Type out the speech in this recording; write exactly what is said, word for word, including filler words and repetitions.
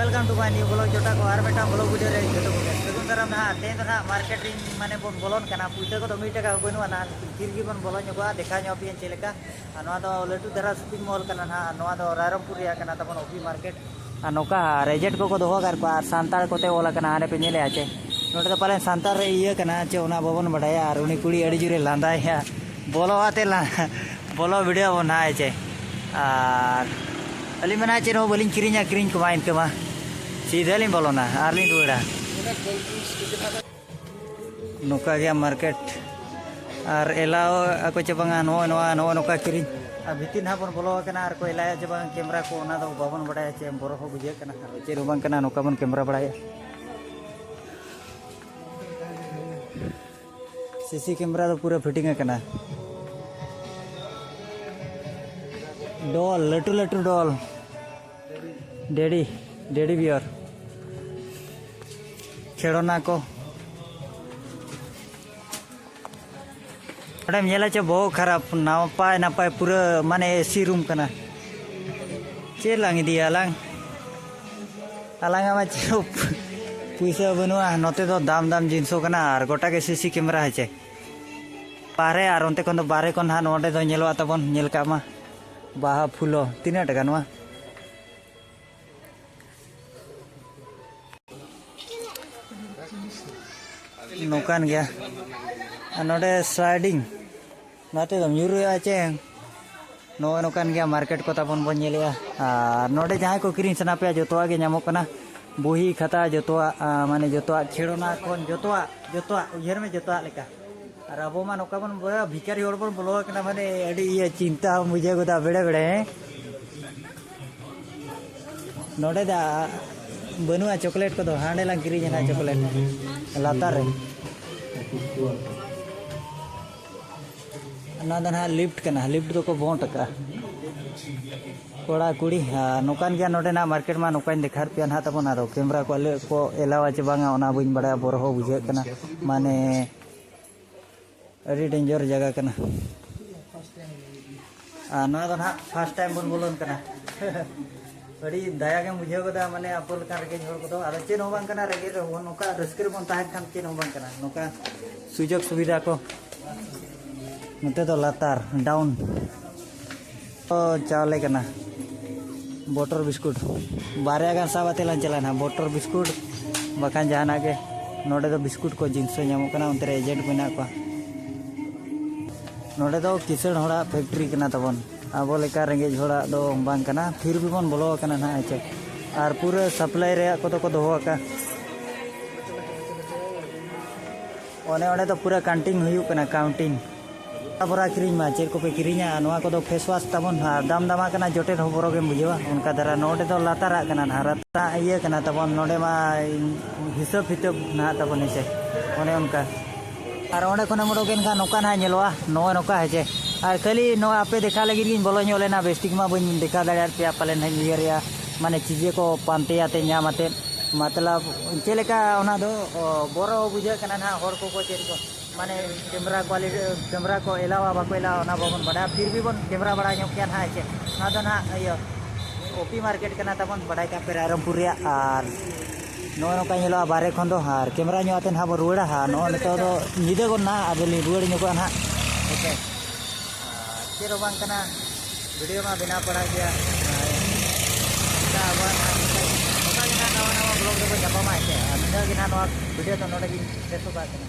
Welcome to my new vlog, ᱡᱚᱴᱟ ᱠᱚ, ᱟᱨ ᱢᱤᱫᱴᱟᱝ vlog video ᱨᱮ ᱡᱚᱛᱚ ᱠᱚᱜᱮ ᱥᱟᱹᱜᱩᱱ ᱫᱟᱨᱟᱢ᱾ ᱱᱟᱦᱟᱜ ᱛᱮᱦᱮᱧ ᱫᱚ ᱱᱟᱦᱟᱜ ᱢᱟᱨᱠᱮᱴ ᱨᱤᱧ ᱢᱟᱱᱮ ᱵᱚᱱ ᱵᱚᱞᱚᱱ ᱠᱟᱱᱟ, ᱯᱩᱭᱥᱟᱹ ᱠᱚᱫᱚ ᱢᱤᱫ ᱴᱟᱠᱟ ᱦᱚᱸ ᱵᱟᱹᱱᱩᱜᱼᱟ᱾ ᱱᱟᱦᱟᱜ ᱛᱤᱨ ᱜᱮᱵᱚᱱ ᱵᱚᱞᱚ ᱧᱚᱜᱚᱜᱼᱟ, ᱫᱮᱠᱷᱟᱣ ᱧᱚᱜ ᱟᱯᱮᱭᱟᱹᱧ ᱪᱮᱫ ᱞᱮᱠᱟ᱾ ᱟᱨ ᱱᱚᱣᱟ ᱫᱚ ᱞᱟᱹᱴᱩ ᱫᱷᱟᱨᱟ shopping mall ᱠᱟᱱᱟ ᱱᱟᱦᱟᱜ, ᱱᱚᱣᱟ ᱫᱚ ᱨᱟᱭᱨᱚᱝᱯᱩᱨ ᱨᱮᱭᱟᱜ ᱠᱟᱱᱟ ᱛᱟᱵᱚᱱ ᱚᱯᱷᱤ ᱢᱟᱨᱠᱮᱴ᱾ ᱟᱨ ᱱᱚᱝᱠᱟ ᱨᱮᱡᱮᱱᱴ ᱠᱚᱠᱚ ᱫᱚᱦᱚ ᱟᱠᱟᱫ ᱠᱚᱣᱟ ᱟᱨ ᱥᱟᱱᱛᱟᱲ ᱠᱚᱛᱮ ᱚᱞ ᱟᱠᱟᱱᱟ, ᱦᱟᱸᱰᱮ ᱯᱮ ᱧᱮᱞᱮᱜᱼᱟ ᱪᱮ, ᱱᱚᱰᱮ ᱫᱚ ᱯᱟᱞᱮᱱ ᱥᱟᱱᱛᱟᱲ ᱨᱮ ᱤᱭᱟᱹ ᱠᱟᱱᱟ ᱪᱮ, ᱚᱱᱟ ᱵᱟᱵᱚᱱ ᱵᱟᱰᱟᱭᱟ᱾ ᱟᱨ ᱩᱱᱤ ᱠᱩᱲᱤ ᱟᱹᱰᱤ ᱡᱳᱨᱮ ᱞᱟᱸᱫᱟᱭᱮᱜᱼᱟ, ᱵᱚᱞᱚ ᱟᱛᱮ ᱞᱟ-, ᱵᱚᱞᱚ ᱵᱷᱤᱰᱤᱭᱳ ᱵᱚᱱ ᱱᱟᱦᱟᱜ ᱦᱮᱸ ᱪᱮ᱾ ᱟᱨ ᱟᱹᱞᱤᱧ ᱢᱟ ᱱᱟᱦᱟᱜ ᱪᱮᱫ ᱦᱚᱸ ᱵᱟᱹᱞᱤᱧ ᱠᱤᱨᱤᱧᱟ, ᱠᱤᱨᱤᱧ ᱠᱚᱢᱟ ᱤᱱᱠᱟᱹ ᱢᱟ ᱥᱤᱫᱷᱟᱹ ᱞᱤᱧ ᱵᱚᱞᱚᱱᱟ ᱟᱨ ᱞᱤᱧ ᱨᱩᱣᱟᱹᱲᱟ᱾ ᱱᱚᱝᱠᱟ ᱜᱮᱭᱟ ᱢᱟᱨᱠᱮᱴ᱾ ᱟᱨ ᱮᱞᱟᱣ ᱟᱠᱚ ᱪᱮ ᱵᱟᱝᱟ ᱱᱚᱜᱼᱚᱭ ᱱᱚᱣᱟ, ᱱᱚᱜᱼᱚ ᱱᱚᱝᱠᱟ ᱠᱤᱨᱤᱧ? ᱟᱨ ᱵᱷᱤᱛᱤᱨ ᱱᱟᱦᱟᱜ ᱵᱚᱱ ᱵᱚᱞᱚ ᱟᱠᱟᱱᱟ ᱟᱨ ᱠᱚ ᱮᱞᱟᱣᱮᱫᱼᱟ ᱪᱮ ᱵᱟᱝ ᱠᱮᱢᱨᱟ ᱠᱚ, ᱚᱱᱟ ᱫᱚ ᱵᱟᱵᱚᱱ ᱵᱟᱰᱟᱭᱟ ᱪᱮ, ᱵᱚᱨᱚ ᱦᱚᱸ ᱵᱩᱡᱷᱟᱹᱜ ᱠᱟᱱᱟ᱾ ᱟᱫᱚ ᱪᱮᱫ ᱦᱚᱸ ᱵᱟᱝ ᱠᱟᱱᱟ, ᱱᱚᱝᱠᱟ ᱵᱚᱱ ᱠᱮᱢᱨᱟ ᱵᱟᱲᱟᱭᱟ᱾ ᱥᱤᱥᱤ ᱠᱮᱢᱨᱟ ᱫᱚ ᱯᱩᱨᱟᱹ ᱯᱷᱤᱴᱤᱝ ᱟᱠᱟᱱᱟ᱾ ᱰᱚᱞ, ᱞᱟᱹᱴᱩ ᱞᱟᱹᱴᱩ ᱰᱚᱞ, ᱰᱮᱰᱤ, ᱰᱮᱰᱤ ᱵᱤᱭᱟᱨ, ᱠᱷᱮᱞᱳᱱᱟ ᱠᱚ᱾ ᱚᱸᱰᱮᱢ ᱧᱮᱞᱟ ᱪᱮ ᱵᱚᱦᱚᱜ ᱠᱷᱟᱨᱟᱯ, ᱱᱟᱯᱟᱭ ᱱᱟᱯᱟᱭ ᱯᱩᱨᱟᱹ ᱢᱟᱱᱮ ᱮᱥᱤ ᱨᱩᱢ ᱠᱟᱱᱟ᱾ ᱪᱮᱫ ᱞᱟᱝ ᱤᱫᱤᱭᱟ ᱟᱞᱟᱝ? ᱟᱞᱟᱝᱟᱜ ᱢᱟ ᱪᱮᱫ ᱦᱚᱸ ᱯᱩᱭᱥᱟᱹ ᱵᱟᱹᱱᱩᱜᱼᱟ᱾ ᱱᱚᱛᱮ ᱫᱚ ᱫᱟᱢ ᱫᱟᱢ ᱡᱤᱱᱤᱥ ᱦᱚᱸ ᱠᱟᱱᱟ ᱟᱨ ᱜᱚᱴᱟ ᱜᱮ ᱥᱤᱥᱤ ᱠᱮᱢᱨᱟ ᱦᱮᱸ ᱪᱮ᱾ ᱵᱟᱦᱨᱮ ᱟᱨ ᱚᱱᱛᱮ ᱠᱷᱚᱱ ᱫᱚ ᱵᱟᱦᱨᱮ ᱠᱷᱚᱱ ᱦᱟᱸᱜ ᱱᱚᱰᱮ ᱫᱚ ᱧᱮᱞᱚᱜᱼᱟ ᱛᱟᱵᱚᱱ, ᱧᱮᱞ ᱠᱟᱜ ᱢᱟ ᱵᱟᱦᱟ ᱯᱷᱩᱞᱚ᱾ ᱛᱤᱱᱟᱹᱜ ᱴᱟᱠᱟ ᱱᱚᱣᱟ? ᱱᱚᱝᱠᱟᱱ ᱜᱮᱭᱟ᱾ ᱟᱨ ᱱᱚᱰᱮ sliding, ᱱᱚᱛᱮ ᱫᱚ ᱧᱩᱨᱩᱜᱼᱟ ᱪᱮ? ᱱᱚᱜᱼᱚ ᱱᱚᱝᱠᱟᱱ ᱜᱮᱭᱟ ᱢᱟᱨᱠᱮᱴ ᱠᱚ ᱛᱟᱵᱚᱱ ᱵᱚᱱ ᱧᱮᱞᱮᱜᱼᱟ᱾ ᱟᱨ ᱱᱚᱰᱮ ᱡᱟᱦᱟᱸᱭ ᱠᱚ ᱠᱤᱨᱤᱧ ᱥᱟᱱᱟ ᱯᱮᱭᱟ, ᱡᱚᱛᱚᱣᱟᱜ ᱜᱮ ᱧᱟᱢᱚᱜ ᱠᱟᱱᱟ᱾ ᱵᱩᱦᱤ, ᱠᱷᱟᱛᱟ, ᱡᱚᱛᱚᱣᱟᱜ, ᱟ, ᱢᱟᱱᱮ ᱡᱚᱛᱚᱣᱟᱜ, ᱠᱷᱮᱞᱳᱱᱟ ᱠᱷᱚᱱ ᱡᱚᱛᱚᱣᱟᱜ, ᱡᱚᱛᱚᱣᱟᱜ, ᱩᱭᱦᱟᱹᱨ ᱢᱮ ᱡᱚᱛᱚᱣᱟᱜ ᱞᱮᱠᱟ᱾ ᱟᱨ ᱟᱵᱚ ᱢᱟ ᱱᱚᱝᱠᱟ ᱵᱚᱱ ᱵᱚᱞᱚᱭᱟ, ᱵᱷᱤᱠᱟᱨᱤ ᱦᱚᱲ ᱵᱚᱱ ᱵᱚᱞᱚ ᱟᱠᱟᱱᱟ, ᱢᱟᱱᱮ ᱟᱹᱰᱤ ᱤᱭᱟᱹ ᱪᱤᱱᱛᱟᱹ ᱦᱚᱸ ᱵᱩᱡᱷᱟᱹᱣ ᱜᱚᱫᱟ ᱵᱮᱲᱮ ᱵᱮᱲᱮ, ᱦᱮᱸ? ᱱᱚᱰᱮ ᱫᱚ ᱵᱟᱹᱱᱩᱜᱼᱟ ᱪᱚᱠᱞᱮᱴ ᱠᱚᱫᱚ, ᱦᱟᱸᱰᱮ ᱞᱟᱝ ᱠᱤᱨᱤᱧᱟ ᱱᱟᱦᱟᱜ ᱪᱚᱠᱞᱮᱴ ᱞᱟᱛᱟᱨ ᱨᱮ᱾ ᱱᱚᱣᱟ ᱫᱚ ᱱᱟᱦᱟᱜ lift ᱠᱟᱱᱟ, lift ᱫᱚᱠᱚ ᱵᱚᱱᱫ ᱟᱠᱟᱫᱼᱟ᱾ ᱠᱚᱲᱟ ᱠᱩᱲᱤ, ᱟᱨ ᱱᱚᱝᱠᱟᱱ ᱜᱮᱭᱟ ᱱᱚᱰᱮᱱᱟᱜ ᱢᱟᱨᱠᱮᱴ ᱢᱟ, ᱱᱚᱝᱠᱟᱧ ᱫᱮᱠᱷᱟᱣ ᱯᱮᱭᱟ ᱱᱟᱦᱟᱜ ᱛᱟᱵᱚᱱ᱾ ᱟᱫᱚ ᱠᱮᱢᱨᱟ ᱠᱚ ᱟᱞᱮ ᱠᱚ ᱮᱞᱟᱣᱟ ᱪᱮ ᱵᱟᱝᱟ, ᱚᱱᱟ ᱵᱟᱹᱧ ᱵᱟᱲᱟᱭᱟ, ᱵᱚᱨᱚ ᱦᱚᱸ ᱵᱩᱡᱷᱟᱹᱜ ᱠᱟᱱᱟ, ᱢᱟᱱᱮ ᱟᱹᱰᱤ danger ᱡᱟᱭᱜᱟ ᱠᱟᱱᱟ᱾ ᱟᱨ ᱱᱚᱣᱟ ᱫᱚ ᱱᱟᱦᱟᱜ first time ᱵᱚᱱ ᱵᱚᱞᱚᱱ ᱠᱟᱱᱟ᱾ ᱟᱹᱰᱤ ᱫᱟᱭᱟ ᱜᱮᱢ ᱵᱩᱡᱷᱟᱹᱣ ᱜᱚᱫᱟ, ᱢᱟᱱᱮ ᱟᱵᱚ ᱞᱮᱠᱟᱱ ᱨᱮᱸᱜᱮᱡ ᱦᱚᱲ ᱠᱚᱫᱚ᱾ ᱟᱫᱚ ᱪᱮᱫ ᱦᱚᱸ ᱵᱟᱝ ᱠᱟᱱᱟ, ᱨᱮᱸᱜᱮᱡ ᱨᱮᱦᱚᱸ ᱱᱚᱝᱠᱟ ᱨᱟᱹᱥᱠᱟᱹ ᱨᱮᱵᱚᱱ ᱛᱟᱦᱮᱱ ᱠᱷᱟᱱ ᱪᱮᱫ ᱦᱚᱸ ᱵᱟᱝ ᱠᱟᱱᱟ᱾ ᱱᱚᱝᱠᱟ ᱥᱩᱡᱳᱜᱽ ᱥᱩᱵᱤᱫᱷᱟ ᱠᱚ ᱱᱚᱛᱮ ᱫᱚ ᱞᱟᱛᱟᱨ, ᱰᱟᱣᱩᱱ᱾ ᱚ, ᱪᱟᱣᱞᱮ ᱠᱟᱱᱟ, ᱵᱚᱴᱚᱨ ᱵᱤᱥᱠᱩᱴ᱾ ᱵᱟᱨᱭᱟ ᱜᱟᱱ ᱥᱟᱵ ᱟᱛᱮ ᱞᱟᱝ ᱪᱟᱞᱟᱜᱼᱟ ᱱᱟᱦᱟᱜ, ᱵᱚᱴᱚᱨ ᱵᱤᱥᱠᱩᱴ ᱵᱟᱠᱷᱟᱱ ᱡᱟᱦᱟᱱᱟᱜ ᱜᱮ᱾ ᱱᱚᱰᱮ ᱫᱚ ᱵᱤᱥᱠᱩᱴ ᱠᱚ ᱡᱤᱱᱤᱥ ᱧᱟᱢᱚᱜ ᱠᱟᱱᱟ, ᱚᱱᱛᱮ ᱨᱮ ᱮᱡᱮᱱᱴ ᱠᱚ ᱢᱮᱱᱟᱜ ᱠᱚᱣᱟ᱾ ᱱᱚᱰᱮ ᱫᱚ ᱠᱤᱥᱟᱹᱬ ᱦᱚᱲᱟᱜ ᱯᱷᱮᱠᱴᱨᱤ ᱠᱟᱱᱟ ᱛᱟᱵᱚᱱ, ᱟᱵᱚ ᱞᱮᱠᱟ ᱨᱮᱸᱜᱮᱡ ᱦᱚᱲᱟᱜ ᱫᱚ ᱵᱟᱝ ᱠᱟᱱᱟ᱾ ᱯᱷᱤᱨ ᱵᱷᱤ ᱵᱚᱱ ᱵᱚᱞᱚ ᱟᱠᱟᱱᱟ ᱱᱟᱦᱟᱜ, ᱦᱮᱸ ᱪᱮ? ᱟᱨ ᱯᱩᱨᱟᱹ ᱥᱟᱯᱞᱟᱭ ᱨᱮᱭᱟᱜ ᱠᱚᱫᱚ ᱠᱚ ᱫᱚᱦᱚ ᱟᱠᱟᱫ᱾ ᱚᱱᱮ ᱚᱸᱰᱮ ᱫᱚ ᱯᱩᱨᱟᱹ ᱠᱟᱣᱩᱱᱴᱤᱝ ᱦᱩᱭᱩᱜ ᱠᱟᱱᱟ, ᱠᱟᱣᱩᱱᱴᱤᱝ᱾ ᱵᱚᱨᱟ ᱠᱤᱨᱤᱧ ᱢᱟ ᱪᱮᱫ ᱠᱚᱯᱮ ᱠᱤᱨᱤᱧᱟ? ᱱᱚᱣᱟ ᱠᱚᱫᱚ ᱯᱷᱮᱥ ᱣᱟᱥ ᱛᱟᱵᱚᱱ, ᱟᱨ ᱫᱟᱢ ᱫᱟᱢᱟᱜ ᱠᱟᱱᱟ, ᱡᱚᱴᱮᱫ ᱦᱚᱸ ᱵᱚᱨᱚ ᱜᱮᱢ ᱵᱩᱡᱷᱟᱹᱣᱟ᱾ ᱚᱱᱠᱟ ᱫᱷᱟᱨᱟ ᱱᱚᱰᱮ ᱫᱚ ᱞᱟᱛᱟᱨᱟᱜ ᱠᱟᱱᱟ ᱱᱟᱦᱟᱜ, ᱨᱟᱛᱟ ᱤᱭᱟᱹ ᱠᱟᱱᱟ ᱛᱟᱵᱚᱱ᱾ ᱱᱚᱰᱮ ᱢᱟ ᱦᱤᱥᱟᱹᱵ ᱠᱤᱛᱟᱹᱵ ᱱᱟᱦᱟᱜ ᱛᱟᱵᱚᱱ, ᱦᱮᱸᱥᱮ, ᱚᱱᱮ ᱚᱱᱠᱟ᱾ ᱟᱨ ᱚᱸᱰᱮ ᱠᱷᱚᱱᱮᱢ ᱩᱰᱩᱠ ᱮᱱ ᱠᱷᱟᱱ ᱱᱚᱝᱠᱟ ᱱᱟᱦᱟᱜ ᱧᱮᱞᱚᱜᱼᱟ, ᱱᱚᱜᱼᱚᱭ ᱱᱚᱝᱠᱟ, ᱦᱮᱸᱥᱮ᱾ ᱟᱨ ᱠᱷᱟᱹᱞᱤ ᱱᱚᱣᱟ ᱟᱯᱮ ᱫᱮᱠᱷᱟᱣ ᱞᱟᱹᱜᱤᱫ ᱜᱤᱧ ᱵᱚᱞᱚ ᱧᱚᱜ ᱞᱮᱱᱟ, ᱵᱮᱥ ᱴᱷᱤᱠ ᱢᱟ ᱵᱟᱹᱧ ᱫᱮᱠᱷᱟᱣ ᱫᱟᱲᱮᱭᱟᱫ ᱯᱮᱭᱟ, ᱯᱟᱞᱮᱱ ᱦᱟᱸᱜ ᱤᱧ ᱩᱭᱦᱟᱹᱨᱮᱜᱼᱟ, ᱢᱟᱱᱮ ᱪᱤᱡᱮ ᱠᱚ ᱯᱟᱱᱛᱮ ᱟᱛᱮ ᱧᱟᱢ ᱟᱛᱮ, ᱢᱚᱛᱞᱚᱵ ᱪᱮᱫ ᱞᱮᱠᱟ ᱚᱱᱟ ᱫᱚ, ᱚ, ᱵᱚᱨᱚ ᱵᱩᱡᱷᱟᱹᱜ ᱠᱟᱱᱟ ᱱᱟᱦᱟᱜ, ᱦᱚᱲ ᱠᱚᱠᱚ ᱪᱮᱫ ᱠᱚ ᱢᱟᱱᱮ ᱠᱮᱢᱨᱟ ᱠᱚᱣᱟᱞᱤᱴᱤ, ᱠᱮᱢᱨᱟ ᱠᱚ ᱮᱞᱟᱣᱟ ᱵᱟᱠᱚ ᱮᱞᱟᱣᱟ ᱚᱱᱟ ᱵᱟᱵᱚᱱ ᱵᱟᱰᱟᱭᱟ, ᱯᱷᱤᱨ ᱵᱷᱤ ᱵᱚᱱ ᱠᱮᱢᱨᱟ ᱵᱟᱲᱟ ᱧᱚᱜ ᱠᱮᱭᱟ ᱱᱟᱦᱟᱜ, ᱪᱮ? ᱱᱚᱣᱟ ᱫᱚ ᱱᱟᱦᱟᱜ ᱤᱭᱟᱹ ᱳᱯᱤ ᱢᱟᱨᱠᱮᱴ ᱠᱟᱱᱟ ᱛᱟᱵᱚᱱ, ᱵᱟᱰᱟᱭ ᱠᱟᱜ ᱯᱮ, ᱨᱟᱭᱨᱚᱝᱯᱩᱨ ᱨᱮᱭᱟᱜ᱾ ᱟᱨ ᱱᱚᱜᱼᱚᱭ ᱱᱚᱝᱠᱟ ᱧᱮᱞᱚᱜᱼᱟ ᱵᱟᱦᱨᱮ ᱠᱷᱚᱱ ᱫᱚ, ᱟᱨ ᱠᱮᱢᱨᱟ ᱧᱚᱜ ᱟᱛᱮ ᱱᱟᱦᱟᱜ ᱵᱚᱱ ᱨᱩᱣᱟᱹᱲᱟ᱾ ᱟᱨ ᱱᱚᱜᱼᱚᱭ ᱱᱤᱛᱚᱜ ᱫᱚ ᱧᱤᱫᱟᱹ ᱜᱚᱫ ᱱᱟ, ᱟᱫᱚ ᱞᱤᱧ ᱨᱩᱣᱟᱹᱲ ᱧᱚᱜᱚᱜᱼᱟ ᱱᱟᱦᱟᱜ, ᱦᱮᱸ ᱪᱮ? ᱟᱨ ᱪᱮᱫ ᱦᱚᱸ ᱵᱟᱝ ᱠᱟᱱᱟ, ᱵᱷᱤᱰᱤᱭᱳ ᱢᱟ ᱵᱮᱱᱟᱣ ᱯᱟᱲᱟᱜ ᱜᱮᱭᱟ᱾ ᱟᱨ ᱚᱱᱠᱟ ᱟᱵᱚᱣᱟᱜ ᱱᱟᱦᱟᱜ ᱱᱚᱝᱠᱟ ᱜᱮ ᱱᱟᱦᱟᱜ ᱱᱟᱣᱟ ᱱᱟᱣᱟ ᱵᱞᱚᱜ ᱨᱮᱵᱚᱱ ᱧᱟᱯᱟᱢᱟ, ᱦᱮᱸ ᱪᱮ? ᱟᱨ ᱱᱤᱱᱟᱹᱜ ᱜᱮ ᱱᱟᱦᱟᱜ ᱱᱚᱣᱟ ᱵᱷᱤᱰᱤᱭᱳ ᱫᱚ ᱱᱚᱰᱮ ᱜᱤᱧ ᱥᱮᱥᱚᱜ ᱠᱟᱜ ᱠᱟᱱᱟ᱾